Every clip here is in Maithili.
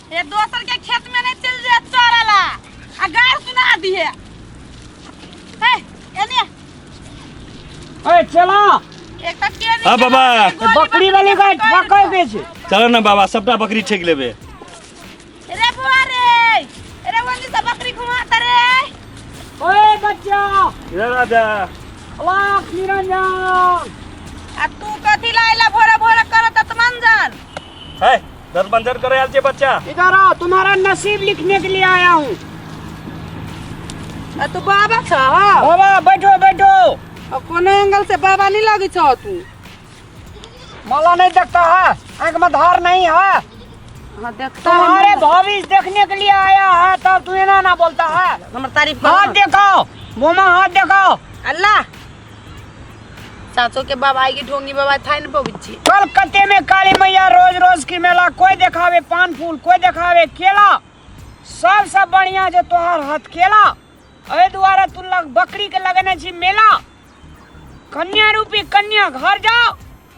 ये दोसर के खेत में नहीं चल जाए चरला आ गार सुना दिए। हे एने। ए चला। एक तक के नहीं। हाँ, बाबा। बकरी वाली का ठकै के छै। चलो ना बाबा, सबटा बकरी ठेक लेबे। रे बुआ रे, रे वंदी से बकरी घुमाता रे। ओए बच्चा, इधर आ जा। लाख निरंजन। आ तू कथी लाइला भोरा भोरा करत त मंजन? है दस मंजन करे आयल छे बच्चा। इधर आओ, तुम्हारा नसीब लिखने के लिए आया हूँ। आ तू बाबा छ? बाबा बैठो बैठो। आ कोनो एंगल से बाबा नहीं लगे छ तू। माला नहीं देखता है, आंख में धार नहीं है। हाँ देखता। तुम्हारे भविष्य देखने के लिए आया है, तब तू एना ना बोलता है। हमर तारीफ कर। हाथ देखाओ मोमा, हाथ देखाओ। अल्लाह चाचो के बाबा आई की ढोंगी बाबा था न पबिच्छी। कलकत्ते में काली मैया रोज रोज की मेला, कोई देखावे पान फूल, कोई देखावे केला, सब सब बढ़िया जो तोहार हाथ केला। एहि दुआरे तू लग बकरी के लगने छी मेला। कन्या रूपी कन्या घर जाओ,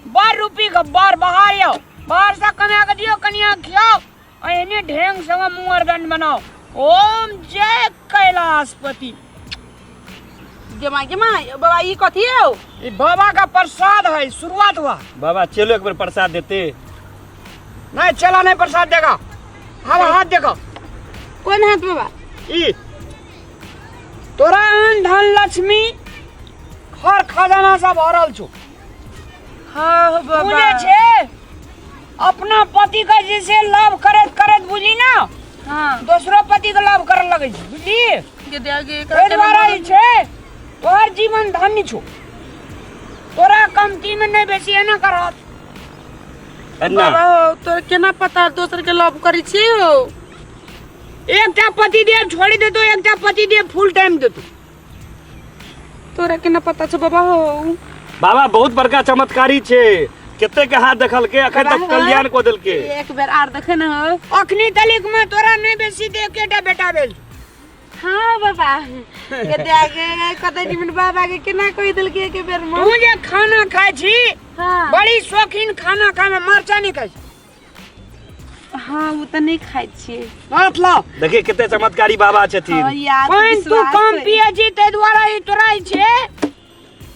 बर रूपी बर बाहर आओ, बाहर से कन्या के दियो, कन्या खियाओ, आ एने ढेंग संग मुँह दंड बनाओ। ओम जय कैलाशपति। गेमा गेमा बाबा ई कथी हो? ई बाबा का प्रसाद है, शुरुआत हुआ। बाबा चलो एक बार प्रसाद देते। नहीं चला नहीं प्रसाद देगा। हाँ हाथ देखो। कौन हाथ बाबा? ई तोरा अन्न धन लक्ष्मी खर खजाना सब भरल छो। हाँ हो बाबा। बुझे छे अपना पति का जैसे लव करत करत बुझली ना। हाँ। दोसरो पति के लव करे लगे छे बुझली। के दे आगे एहि दुआरे ई छे तोहर जीवन धन्य छो, तोरा कमती में नहीं बेसी एना करत। एना बाबा हो तोरा केना पता दोसर के लव करै छी हो? एकटा पति देव छोड़ी देतो, एकटा पति देव फुल टाइम देतो। तोरा केना पता छौ बाबा हो? बाबा बहुत बड़का चमत्कारी छे, कते के हाथ देखल के अखन तक कल्याण को देल के। एक बेर आर देखे न हो। अखनी तलिक में तोरा नहीं बेसी दे केटा बेटा भेल। हाँ बाबा के दे आगे कतै दिन बाबा के केना कहि देलके एक बेर में। तू जे खाना खाय छी। हाँ। बड़ी शौकीन खाना खाय में, मरचा नहीं खाय छी। हाँ वो तो नहीं खाय छी। हाथ लाओ। देखिए कते चमत्कारी बाबा छथिन। हाँ, यार, पानि तू विश्वास कम है। पिए छी ताहि दुआरे ई तोरा ई छे,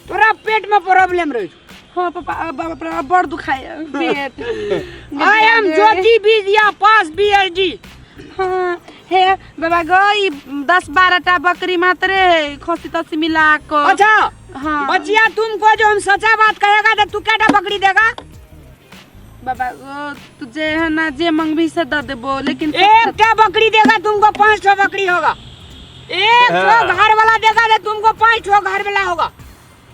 तोरा पेट में प्रॉब्लम रहे छौ। हाँ पापा, बाबा पर बड़ दुखाय पेट। I am Jyoti Vidya pass BSD. हाँ हे बाबा गो ई 10-12 टा बकरी मात्र है, खसी तसी मिला को। अच्छा। हाँ। बचिया तुमको जो हम सच्चा बात कहेगा तो तू क्या बकरी देगा? बाबा गो तू जे है ना जे मंगबी से दे देबो, लेकिन एकटा बकरी देगा तुमको 5 ठो बकरी होगा। एक ठो घर वाला देगा तो तुमको 5 ठो घर वाला होगा।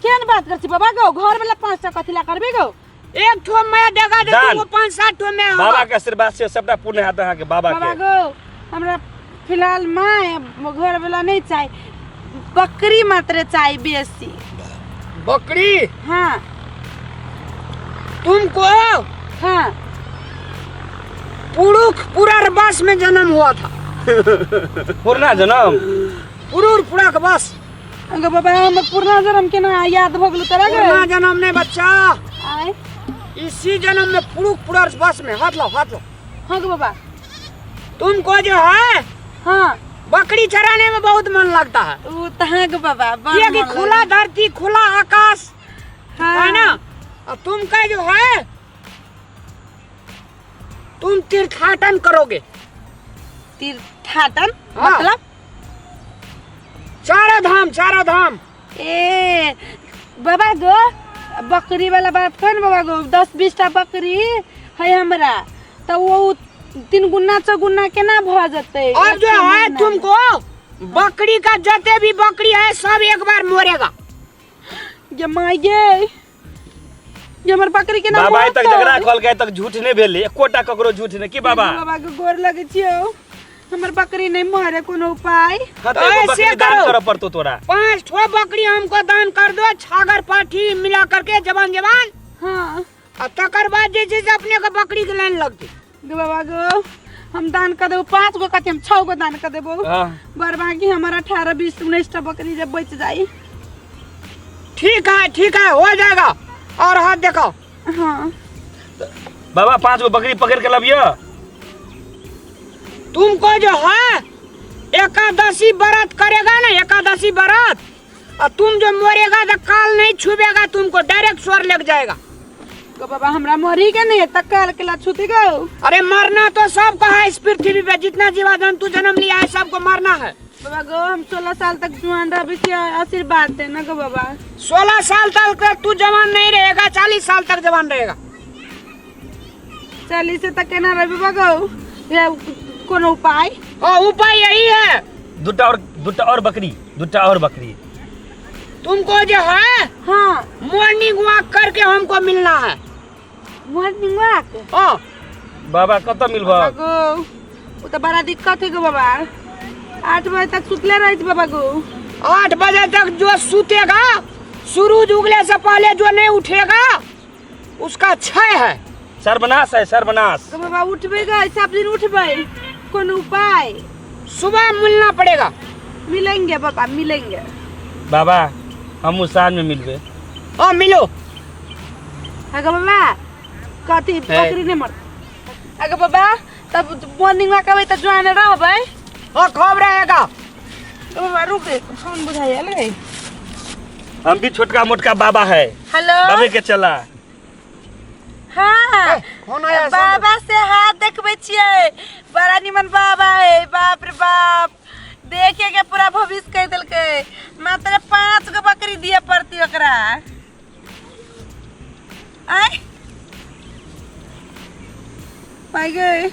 केहन बात कर छी बाबा गो? घर वाला 5 टा कथी ला करबे गो? एक ठो मैं देगा तो दान। तुमको 5-7 ठो मैं होगा। बाबा के आशीर्वाद से सबटा पुण्य हाथ अहाँ के बाबा बाबा के। गो हमरा फिलहाल माँ घर वाला नहीं चाहिए, बकरी मात्र चाहिए बेसी। बकरी? हाँ। तुमको? हाँ। पुरुख पुनर्वास में जन्म हुआ था। पुरना जन्म? पुरुर पुरखवास। अगे बाबा हम पुरना जन्म केना याद भ गेलो तोरा गे? पुरना जन्म नहीं बच्चा। आय। इसी जन्म में पुरुख पुनर्वास में। हाथ लाओ, हाथ लाओ। हाँ गे बाबा। तुमको जो है, हाँ। बकरी चराने में बहुत मन लगता है। वो तो हाँ गे बाबा, बड़ ये कि मन खुला लगता। धरती खुला आकाश। हाँ। है ना? और तुम का जो है, तुम तीर्थाटन करोगे। तीर्थाटन? हाँ। मतलब? चारों धाम, चारों धाम। ए बाबा गो बकरी वाला बात कर बाबा गो, 10-20 टा बकरी है हमरा, तो वो 3 गुना 4 गुना केना भ जतै? और जो एक है महीना। तुमको बकरी का जते भी बकरी है सब एक बार मरेगा। गे my गे, ये हमर बकरी केना बाबा आइ तक मरतै? जकरा कहलकै तक झूठ नहीं भेलै, एकोटा ककरो झूठ नहीं। की बाबा? बाबा के गोर लगै छियौ, हमर बकरी नहीं मरे, कोनो उपाय? हाँ, तो एगो ऐसे बकरी दान करो। करऽ पड़तौ तोरा। 5 ठो बकरी हमको दान कर दो, छागर पाठी मिला करके जवान जवान। हाँ। और तकर बाद जे छै से अपने के बकरी के लाइन लगतै। गे बाबा गो हम दान कर देबो 5 गो, कथी हम 6 गो दान कर देबो। हाँ। बर बाकी हमर 18 20 19 टा बकरी जब बच जाई। ठीक है, ठीक है, हो जाएगा। और हाथ देखो। हाँ। बाबा 5 गो बकरी पकड़ के लबियो। तुमको जो है एकादशी व्रत करेगा ना, एकादशी व्रत, और तुम जो मरेगा तो काल नहीं छुबेगा तुमको, डायरेक्ट स्वर लग जाएगा। गो बाबा हमरा मरी के नहीं तक काल के ला छूती गो। अरे मरना तो सबको है इस पृथ्वी पे, जितना जीवा जंतु जन्म लिया है सबको मरना है। बाबा गो हम 16 साल तक जुआन रह से आशीर्वाद देना गो बाबा। 16 साल तक तू जवान नहीं रहेगा, 40 साल तक जवान रहेगा। 40 तक केना रह बाबा गो? ये कोनो उपाय? हाँ उपाय यही है। दूटा और बकरी, दूटा और बकरी। तुमको जो है हाँ मॉर्निंग वॉक करके हमको मिलना है। Morning walk? हाँ। बाबा कत मिलबा? गो वो तो बड़ा दिक्कत है गो बाबा, 8 बजे तक सुतले रहे बाबा गो। 8 बजे तक जो सुतेगा, सूरज उगले से पहले जो नहीं उठेगा उसका क्षय है, सर्वनाश है, सर्वनाश। गो बाबा उठबे गो, सब दिन उठबे, कोनो उपाय? सुबह मिलना पड़ेगा। मिलेंगे बाबा मिलेंगे। बाबा हम साँझ में मिलबे। हाँ मिलो। अगो बाबा कथी बकरी नहीं मर। अगो बाबा तब मॉर्निंग वॉक आबै त ज्वाइन रहबै। हाँ खूब रहेगा। तो बाबा रुक फोन बुझाइए ले। हम भी छोटका मोटका बाबा है। हेलो बाबे के चला। हाँ कौन आया? बाबा से हाथ देखबै छियै, बड़ा निमन बाबा है। बाप रे बाप देखे के पूरा भविष्य कह देलकै। मात्र 5 गो बकरी दिए पड़ती ओकरा। आय पाई गए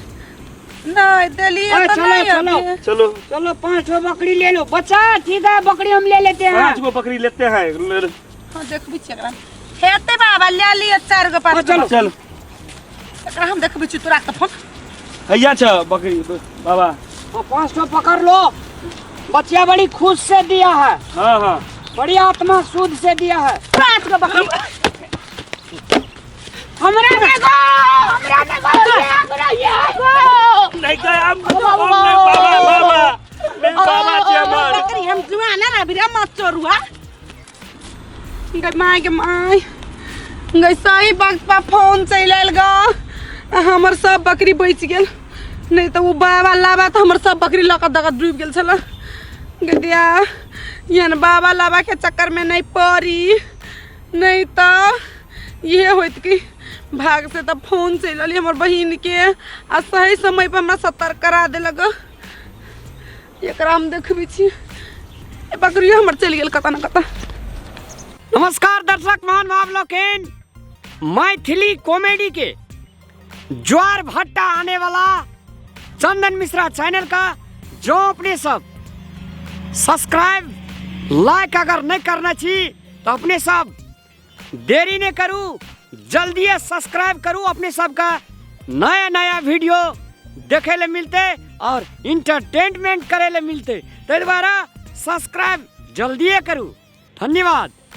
नहीं देलिए तो चलो, नहीं। चलो। चलो चलो 5 गो बकरी ले लो बच्चा। ठीक है बकरी हम ले लेते हैं। 5 गो बकरी लेते हैं। हाँ देखबै छियै एकरा हेतै बाबा, ले लिअ 4 गो 5 चलो। गो। चल एकरा हम देखबै छी तोरा के फोन। हैया छ बकरी बाबा। हाँ, 5 ठो पकड़ लो। बच्चा बड़ी खुश से दिया है। हाँ हाँ बड़ी आत्मा शुद्ध से दिया है। 5 गो बकरी हमरा देखो, हमरा देखो, ये हमरा ये नहीं गया हम नहीं बाबा बाबा नहीं बाबा जी हमार बकरी हम जुआना रह बिरा मत चोरुआ। गई माय के माय गई सही वक्त पर फोन चलि आयल ग, हमर सब बकरी बचि गेल। नहीं तो वो बाबा लाबा तो हमर सब बकरी लऽ कऽ दऽ कऽ डूबि गेल छल। गदिया एहन बाबा लाबा के चक्कर में नहीं पड़ी, नहीं तो ये होइत कि भाग से तब फोन चलि आयल हमर बहिन के आ सही समय पर हमरा सतर्क करा देलक। एकरा हम देखबै छी बकरी हमर चलि गेल कतऽ न कतऽ। नमस्कार दर्शक महानुभाव लोकनि, मैथिली कॉमेडी के ज्वार भट्टा आने वाला चंदन मिश्रा चैनल का जो अपने सब सब्सक्राइब लाइक अगर नहीं करना छी तो अपने सब देरी नहीं करू, जल्दी सब्सक्राइब करू। अपने सबका नया नया वीडियो देखे ले मिलते और इंटरटेनमेंट करे ले मिलते, ताहि दुआरे सब्सक्राइब जल्दी करू। धन्यवाद।